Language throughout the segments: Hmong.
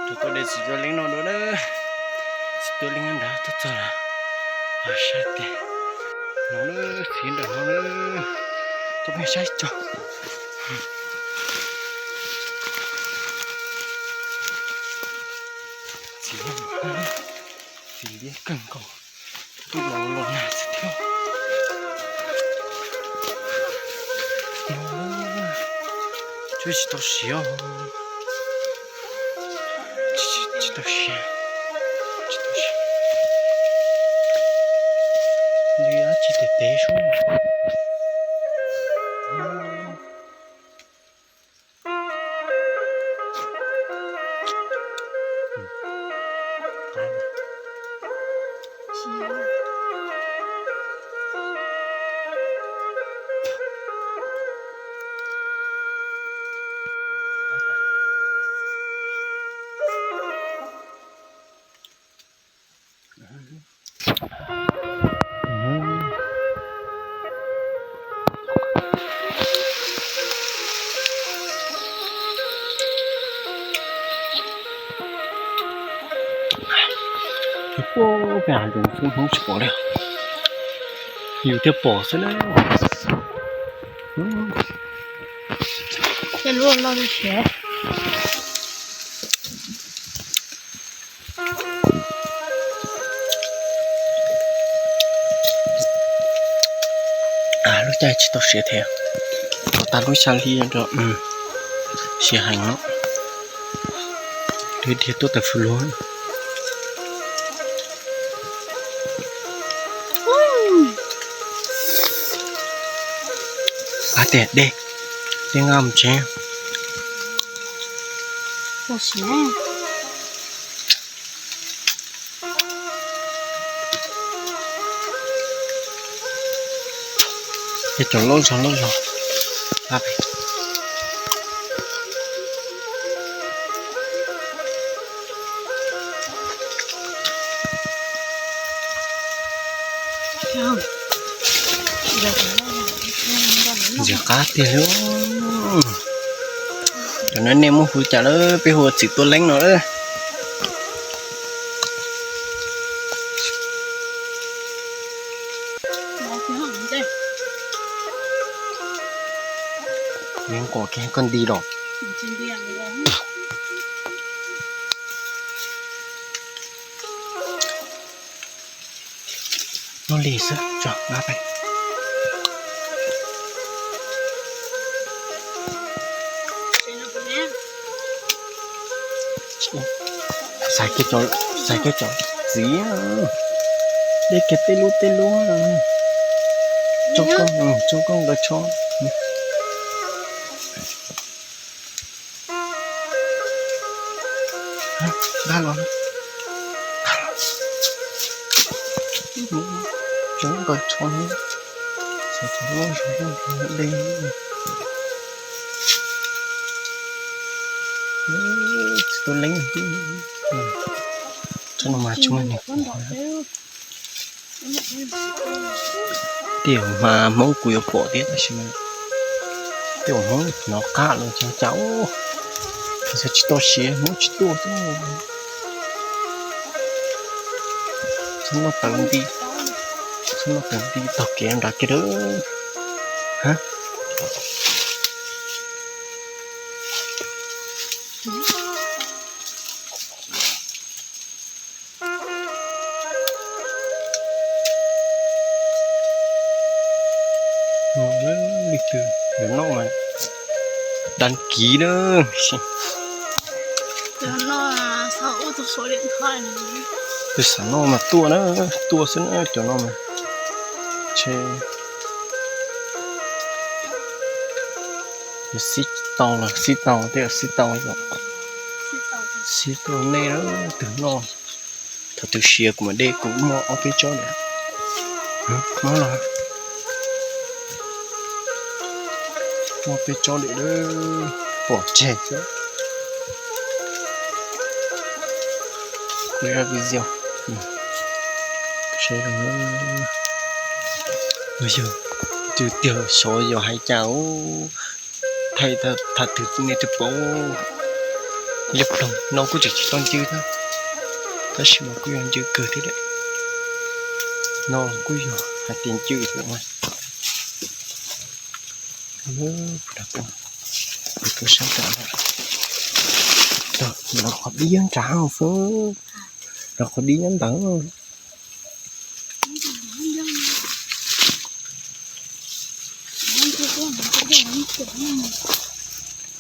Rau tuaj de txiv tuab leeb no dua na. Txiv tuab leeb nrad tuaj txog lawm. Sab tes no na, txiv nram no na. Tuaj pheej saib tso. Txiv, txiv liab kawg nkaus. Tuaj los los nag xwb thiab. Tsuas tsis tau siav, tsis tau siav, tsis tau siav. Li dab tsi tes tes sub. Peb hav zoov xwb Hmoob tsis pom li, yus thiaj pom xwb na. Lub caij tsis tau siav thiab, tau tag lub xya hli rau, siav heev no. Dhia tuaj tas fwj luag. Ab tiag dej, dej nqa mus tsev. Ces cov loj zog loj zog. Ntxim qab tiag li. Cov no nej muab hu cas lawm, peb hu ua txiv tuab leeb no lawm. Nws nquam kiag koj nti los. Noj li xwb tso nqa pais. Xaiv kiag cov txiv, de kiag tej lub tej lub. Tsoo koj, tsoo koj nkawd tsho. Nqa los, tsoo nkawd tsho, tsho loj zog de. Txiv tuab leeb, tsob no mas tsis muaj neeg pom. Tej zaum mas Hmoob kuv yuav pom thiab tab sis mas tej zaum Hmoob hnov qab los cas cas, tsis tau siav Hmoob tsis tuaj xwb. Txhob noj tawv nti, txhob noj tawv nti taug kev nrad kiag lawm. Leej twg yuav noj mas đăng ký na. Tus xav noj mas tuaj na, tuaj xwb na cov no mas. Ntshe xib tau los xib tau, tej zaum xib tau, xib tuaj nej na, tus noj. Thaum twg siav kuv mam de, kuv muaj ob peb tsob lawm. Muab los, muaj peb tsob lawm, pom tseg xwb. Kuv video, yog tus tiag xyov yog hais cas, thaum twg nej thiaj paub. Liab ploog no kuj tseem tsis tau ncw thiab, tab sis mas kuj yog ncw kawg thiab lawm. No kuj yog hais tias ncw lawm mas. Tus sab nram no, los qhov dib nyob nrad xwb, los qhov dib nyob ntawd.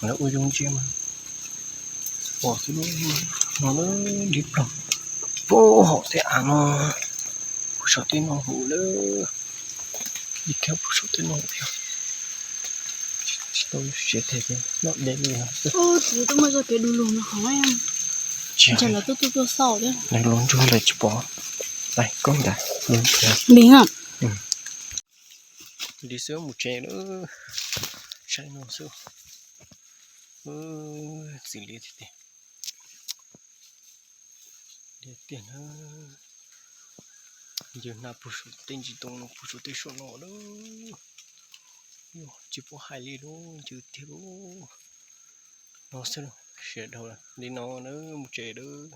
Lawv ua zoo ntsia mas pom xwb no, liab ploog. Pom hauv tej av no, puag saum tej no huv lawm. Ib kab puag saum tej no thiab. Tsis tau siav tes ces noj deb li no xwb. Tsis, lawv los ntsuag lawm tsis pom. Koj ntag, li xwb mus tsev lawm. Saib no xwb. Txim liab tiag tiag. Liab tiag na. Ncw hnab puag saum tej ntsis ntoo no, puag saum tej saum no lawm. Tsis pom hais li lub ncw tiag lub. No xwb, sawv daws, li no na, mus tsev lawm.